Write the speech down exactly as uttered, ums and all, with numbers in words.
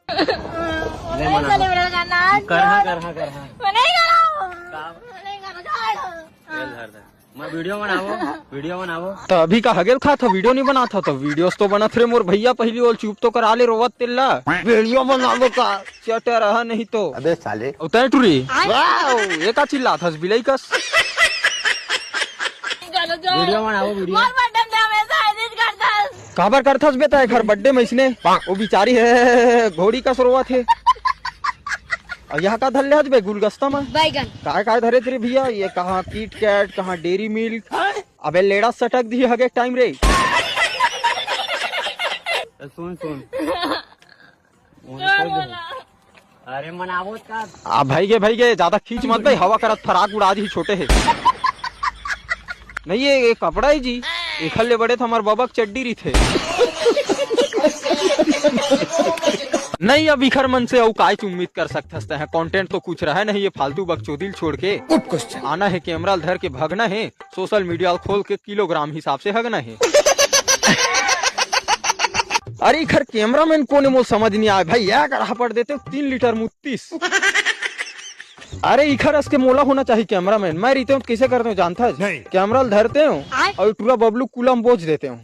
ले मना। करहा, करहा, करहा। मैं नहीं करूँ। का? मैं नहीं करूँ, छोड़। ये धर दे। मैं वीडियो बनावो, वीडियो बनावो। तो अभी का हगेल खात हो, वीडियो नहीं बनात हो? तो वीडियोस तो बनत रे मोर भैया, पहली ओला चुप तो करा ले, रोवत तेला। वीडियो बनावो का? चट रहा नहीं तो। अबे साले। उतरे टुरी। वाओ, ये का चिल्लात हस बिलाई कस? वीडियो बनावो, वीडियो। मोर बर्थडे में हमेशा ऐसे ही करता है। काबर करथस बे तैं एखर बर्थडे में इसने? वो बिचारी है घोड़ी कस रोवत हे। अउ यहाँ का धर ले हस बे गुलगस्ता में? बैगन। काय काय धरे तेरे भैया? ये कहाँ किटकैट, कहाँ डेयरी मिल्क। अबे लेड़ा सटक दी हगे टाइम रे। सुन, सुन। अरे मनावो का। आ भाई गे, भाई गे, ज्यादा खींच मत भाई, हवा करत फराक उड़ा दी छोटे हे। नहीं, ये, ये कपड़ा है जी, एखर ले बड़े तो हमार बबक चड्डी रही थे। नहीं, अब इखर मन से अउ काय उम्मीद कर सकथस तैं, कंटेंट तो कुछ रहा नहीं, ये फालतू बकचोदी ल छोड़ के। गुड क्वेश्चन। आना है कैमरा ल धर के भगना है, सोशल मीडिया ल खोल के किलोग्राम हिसाब से हगना है। अरे इखर कैमरामैन कोन ए मोला समझ नहीं आए भाई, एक अड़हा पड़ देते हो तीन लीटर मुत्तीस। अरे इखर अस के मोला होना चाहिए कैमरामैन, मैं रहिते हूँ तो कैसे करते हूँ जानता है? नहीं। कैमरा ल धरते हूँ आय। और टूरा बबलू कूला में बोझ देते हूँ।